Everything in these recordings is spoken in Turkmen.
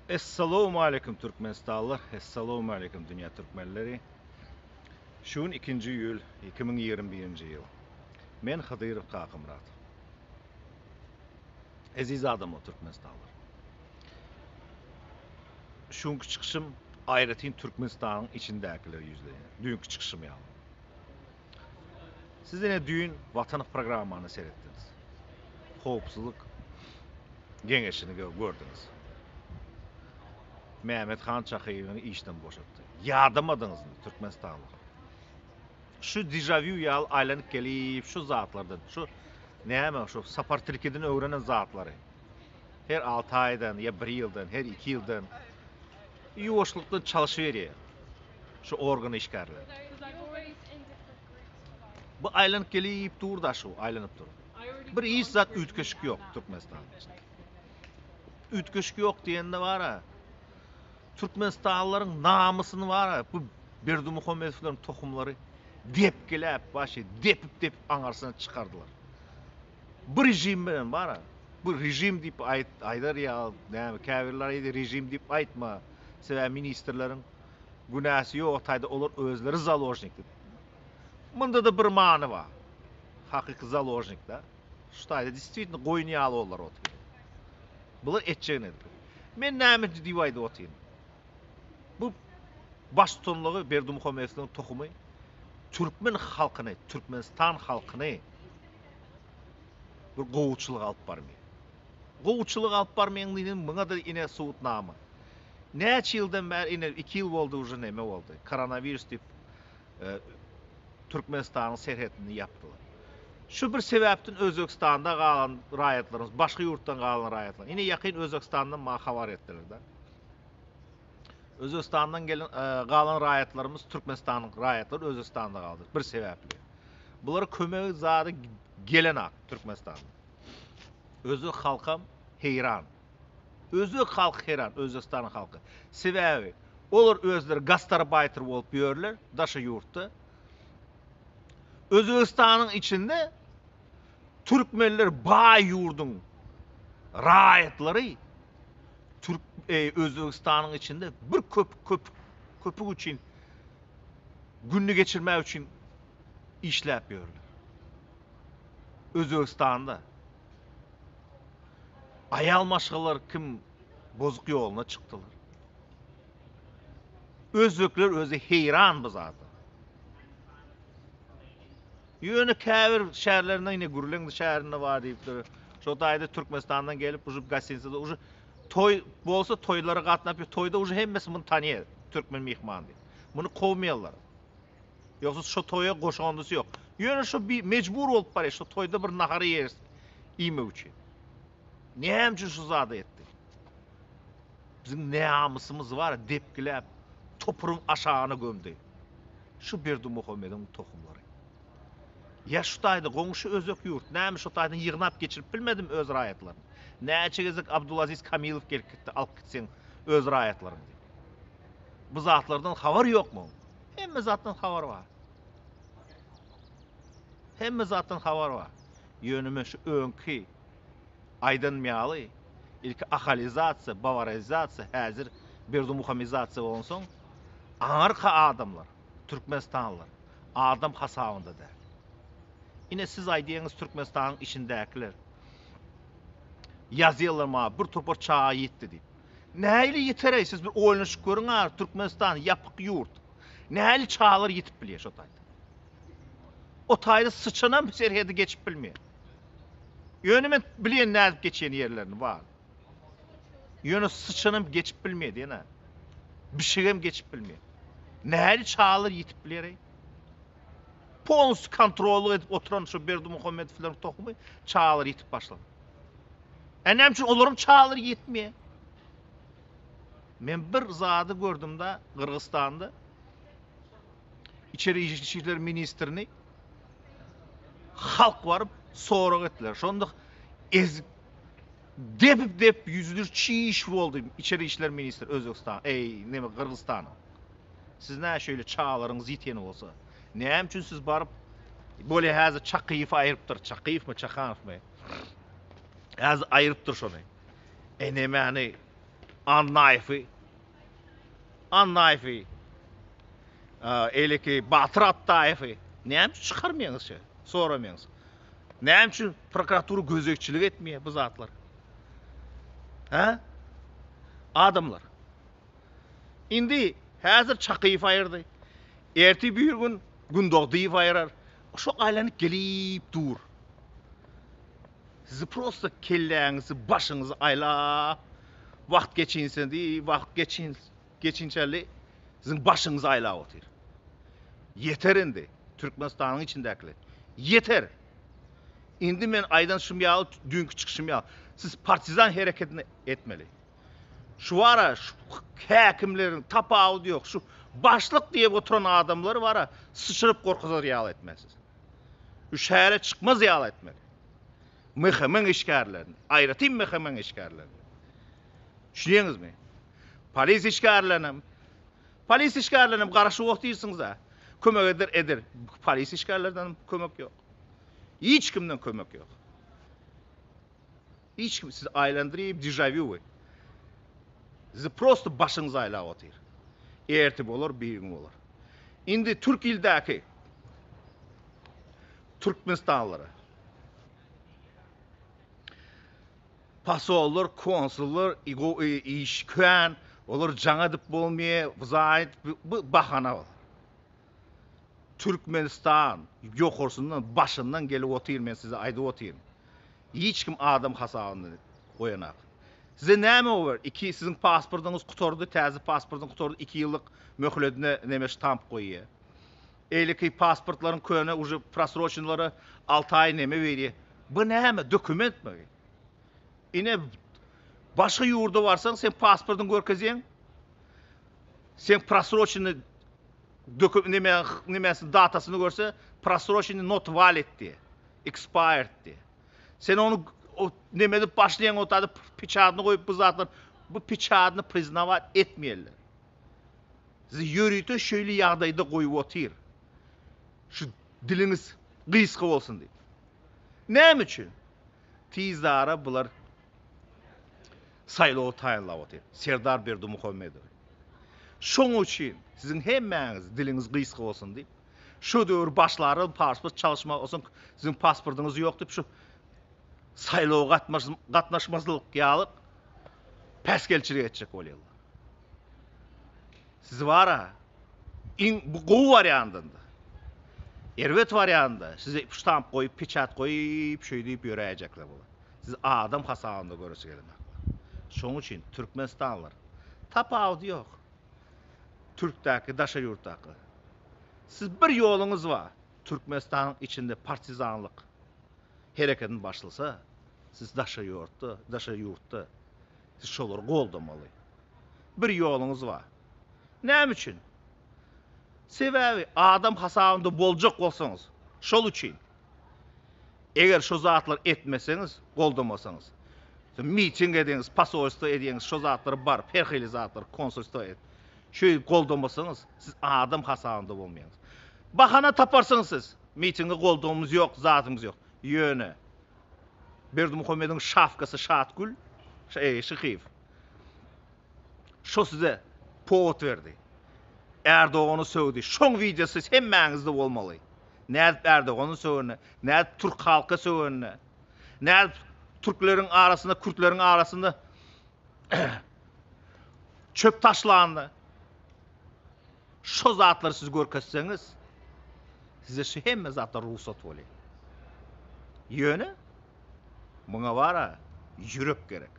Essalowmaleýkim Türkmenistanlylar, Essalowmaleýkim dünýä türkmenleri. Şu gün ikinji iýul 2021-nji ýyl. Men Hydyrow Kakamyrat. Eziz adamlar Türkmenistanlylar. Şu günki çykyşym aýratyn Türkmenistanyň içindäkilere ýüzlenýär. Düýnki çykyşym ýaly. Siz ine düýn Watan programmany seretdiňiz. Howpsuzlyk geňeşini gördüňiz. Mehmet han Çakyýewiň işden boşatdy. Ýadamadyňyzmy türkmenistanlylar? Şu dežawýu ýaly aýlanyp gelip şu zatlardan, şu näme şu Sapar Tilkiden öwrenen zatlary her alty aýdan ýa bir ýyldan, her iki ýyldan ýuwaşlykdan çalşyberýär şu organ işgärleri. Bu aýlanyp gelip dur da şu aýlanyp dur. Bir hiç zat üýtgeşik ýok Türkmenistanyň içinde. Üýtgeşik ýok diýende bara Türkmenistanlylaryň namysyny bara bu Berdimuhamedowlaryň tohumlary depgiläp başy depip depip aňarsyna çykardylar. Bu režim bilen bara bu režim diýip aýt aýdar ýaly näme käbirler aýdýar režim diýip aýtma sebäbi ministrleriň günäsi ýok taýda olar özleri založnik diýip. Munda-da bir many bar. Hakyky založnik da. Şu taýda destvitno goýun ýaly olar otyr. Bular etjegini edip. Men näme diýip aýdyp otyryn. Bu baştutanlygy Berdimuhamedowlaryň tohumy türkmen halkyny, Türkmenistan halkyny bir gowuçylyga alyp barmaýar. Gowuçylyga alyp barmaýan diýdim, muňa-da ine subutnama. Näçe ýyldan bäri ine 2 ýyl boldy uje neme boldy. Koronawirus diýip Türkmenistanyň serhedini ýapdylar. Şu bir sebäpden Özbegistanda galan raýatlarymyz, başga ýurtdan galan raýatlar. Ine ýakyn Özbegistandan maňa habar etdiler-de. Özbegistandan gelen galan raýatlarymyz Türkmenistanyň raýatlary Özbegistanda galdy bir sebäpli. Bulara kömegi zady gelenak Türkmenistanda. Özbek halkam heýran. Özbek halky heýran, Özbegistanyň halky. Sebäbi olar özleri gastarbaýter bolup ýörler daşary ýurtda. Özbegistanyň içinde türkmenler baý ýurduň raýatlary Türk Özbegistanyň içinde bir köpük köpük köpük üçin gününi geçirmek üçin işläp ýörler. Özbegistanda aýal maşgalalar kim bozuk ýoluna çykdylar. Özbekler özi heýran bu zada. Ýöne käbir şäherlerinde ine Gürleň şäherinde bar diýipdir. Şo taýda Türkmenistandan gelip uje gostinitsada uje toý bolsa toýlara gatnap toýda uje hemmesi muny tanýar türkmen myhmany diýip. Muny kowmaýarlar. Ýogsa şo toýa goşandysy ýok. Ýöne şo bir mejbur bolup barýar şo toýda bir nahar iýeris iýmek üçin. Näme üçin şu zady etdi? Biziň namysymyz bar depgiläp topragyň aşagyna gömdi. Şu Berdimuhamediň tohumlary. Ýa şu taýda goňşy özbek ýurt näme şu taýdan ýygnap geçirip bilmedimi öz raýatlaryny? Näçe gezek Abdulaziz Kamilow gelip gitdi alyp gitseň öz raýatlaryňy diýip. Bu zatlardan habar ýokmy oň? Hemme zatdan habar bar. Hemme zatdan habar bar. Ýöne men şu öňki aýdanym ýaly, ilki ahalizasiýa, bawarizasiýa, häzir berdimuhamizasiýa bolansoň, aňyrky adamlar, türkmenistanlylar adam hasabynda däl. Ine siz aýdýaňyz Türkmenistanyň içindäkiler ýazýarlar maňa bir topar çaga ýetdi diýip. Nähili ýetereý siz bir oýlanyşyp görüň a Türkmenistan ýapyk ýurt. Nähili çagalar ýetip bilýär şo taýda. O taýda syçanam serhedi geçip bilmeýär. Ýöne men bilýän nädip geçýän ýerlerini bar. Ýöne syçanam geçip bilmeýär diýen-ä. Bişigem geçip bilmeýär. Nähili çagalar ýetip bilýär-eý? Polnusty kontrollyk edip oturan şu Berdimuhamedowlaryň tohumy çagalar ýetip başlady. Ä näme üçin olaryň çagalary ýetmeýär? Men bir zady gördüm-de Gyrgyzystanda içeri işler ministrini halk baryp sorag etdiler. Şonda ez depip depip ýüzleri çiş boldy içeri işler ministri Özbegistan, eý, neme Gyrgyzystanyň. Siz nä şeýle çagalaryňyz ýiteni bolsa, näme üçin siz baryp bolýa häzir Çakyýewi aýrypdyr, Çakyýewmi, Çakanowmy? Häzir aýrypdyr şony. E nemäni? Annaýewi, Annaýewi, eýleki Batyr Atdaýewi näme üçin çykarmaýaňyz şe, soramaýaňyz? Näme üçin prokuratura gözegçilik etmeýär bu zatlara? Hä? Adamlar. Indi häzir Çakyýew aýyrdy. Ertir bir gün Gündogdyýew aýyrar. Şo aýlanyp gelip dur. Sizi prosta kelläňizi, başyňyzy aýlap, wagt geçinse diý, wagt geçin, geçinçeli siziň başyňyzy aýlap otyr. Ýeter indi, Türkmenistanyň içindäkiler. Ýeter! Indi men aýdan şum ýaly, düýnki çykyşym ýaly, siz partizan hereketini etmeli. Şu bara, şu häkimleriň tapawudy ýok, şu başlyk diýip oturan adamlary bara syçyryp gorkuzar ýaly etmeli siz. Şu şähere çykmaz ýaly etmeli. MHM-iň işgärlerini, aýratyn MHM-iň işgärlerini. Düşünýäňizmi? Polis işgärlerinem, polis işgärlerinem garaşyp otyrsyňyz-a. Kömek eder, eder. Polis işgärlerden kömek ýok. Hiç kimden kömek ýok. Hiç kim sizi aýlandyryp dežawýu. Sizi prosto başyňyzy aýlap otyr. Ertir bolar, bir gün bolar. Indi türk ildäki Türkmenistanlylara posollar, konsullar iş kän, olar jaň edip bolmaýar, zaýat bu bahana ol. Türkmenistan ýokarsyndan, başyndan gelip otyr men size aýdyp otyryn. Hiç kim adam hasabyny goýanak. Size näme bolar? Iki siziň pasportyňyz gutardy, täze pasportyň gutardy, iki ýyllyk möhledine neme ştamp goýýar. Eýleki pasportlaryň köne uje prosroçenlara 6 aý neme berýär. Bu näme? Dokumentmi? Ine başga ýurda barsaň sen pasportyňy görkezýäň. Sen prosroçenny döküp neme nemesini datasyny görse prosroçenny not valid diýär. Expired diýär. Sen ony o neme edip başlaýaň o taýda peçadyny goýup bu zatlar bu peçadyny priznawać etmeýärler. Sizi ýörite şeýle ýagdaýda goýup otyr. Şu diliňiz gysga bolsun diýip. Näme üçin? Tizara bular saýlawy taýynlap otyr. Serdar Berdimuhamedow. Şoň üçin siziň hemmäňiz diliňiz gysga bolsun diýip, şu döwür başlary pasport çalyşmak bolsun, siziň pasportyňyz ýok diýip şu saýlawa gatnaşmazlyk ýaly päsgelçilik etjek bolýarlar. Siz bara iň bu gowy wariantynda. Erbet wariantda size ştamp goýup, peçat goýup, şeý diýip ýöräýjekler bular. Siz adam hasabynda göresi gelenoklar. Şoň üçin türkmenistanlylar tapawudy ýok. Türkdäki, daşary ýurtdaky. Siz bir ýoluňyz bar. Türkmenistanyň içinde partizanlyk hereketini başlasa, siz daşary ýurtda, daşary ýurtda siz şolary goldamaly. Bir ýoluňyz bar. Näme üçin? Sebäbi adam hasabynda boljak bolsaňyz, şol üçin. Eger şo zatlary etmeseňiz, goldamasaňyz, miting ediňiz, posolstwo ediňiz, şo zatlary baryp, her hili zatlary konsulstwo edip, şeýdip goldamasaňyz, siz adam hasabynda bolmaýaňyz. Bahana taparsyňyz siz, mitingi goldamymyz ýok, zadymyz ýok. Ýöne Berdimuhamedowyň şawkasy Şatgül Şyhyýew şo size powod berdi. Erdogany sögdi. Şoň wideosy hemmäňizde bolmaly. Nädip Erdogany sögenini, nädip türk halky sögenini, nädip türkleriň arasynda, kürtleriň arasynda çöp taşlanyny. Şo zatlary siz görkezseňiz, size şu hemme zatlar rugsat bolýar. Ýöne muňa bara ýürek gerek.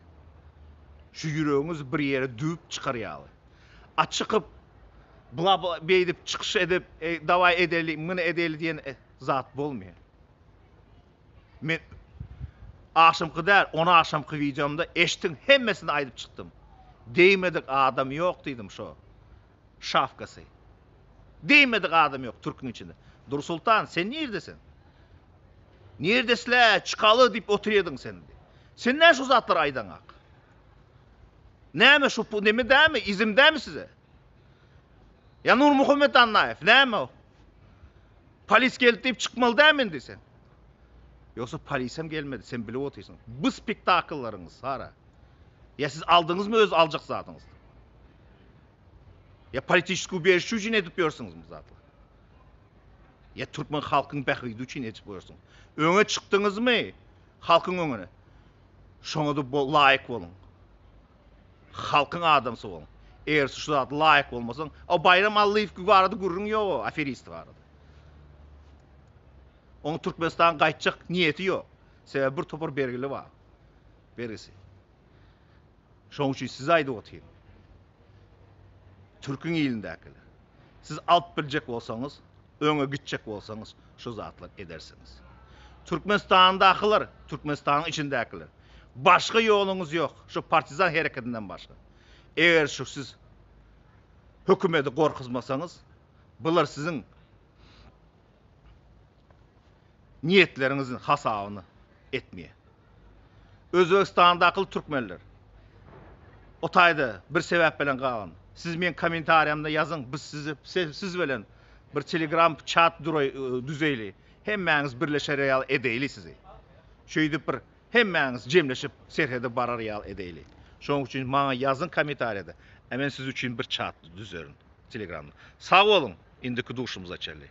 Şu ýüregiňiz bir ýere düwüp çykar ýaly. A çykyp bla bla beýdip çykyş edip, e, dawaý edeli, muny edeli diýen e, zat bolmaýar. Men agşamky däl, on agşamky wideomda eşdiň hemmesini aýdyp çykdym. Degmedik adam ýok diýdim şo şawkasy. Degmedik adam ýok türküň içinde. Dursultan sen nirdesiň? Nirdesle çykaly diýip otyrdyň sen. Sen näme şu zatlary aýdaňak? Näme şu neme dämi, izim dämi size? Ýa Nurmuhammet Annaýew näme o? Polis geldi diýip çykmaly dämi indi sen? Ýogsa polisem gelmedi, sen bilip otyrsyň. Bu spektakllaryňyz, Sara. Ýa siz aldyňyzmy öz aljak zadyňyzy? Ýa politiçeskiý ubejişçe üçin edip ýörsüňizmi bu zatlary? Ýa türkmen halkyň bähbidi üçin edip ýörsüňiz? Öňe çykdyňyzmy halkyň öňüne? Şoňa-da laýyk boluň. Halkyň adamsy boluň. Eger şu zat laýyk bolmasaň, o Baýram Allyýew barada gürrüň ýok o aferist barada. Oň Türkmenistana gaýtjak niýeti ýok. Sebäbi bir topar bergili bar. Bergisi. Şoň üçin size aýdyp otyryn. Türküň ilindäkiler. Siz alyp biljek bolsaňyz, öňe gitjek bolsaňyz şu zatlar edersiňiz. Türkmenistandakylar, Türkmenistanyň içindäkiler. Başga ýoluňyz ýok, şu partizan hereketinden başga. Eger şu siz hökümeti gorkuzmasaňyz, bular siziň niýetleriňiziň hasabyny etmeýär. Özbegistandakyl türkmenler o taýda bir sebäp bilen galan. Siz meň kommentariýamda ýazyň, biz sizi siz bilen bir telegram çat düzeýli. Hemmäňiz birleşer ýaly edeýli sizi. Şeýdip bir hemmäňiz jemleşip serhede barar ýaly edeýli. Şonuň üçin maňa ýazyň kommentariýada, a men siz üçin bir çat düzerin telegramda. Sag boluň, indiki duşumyza çenli.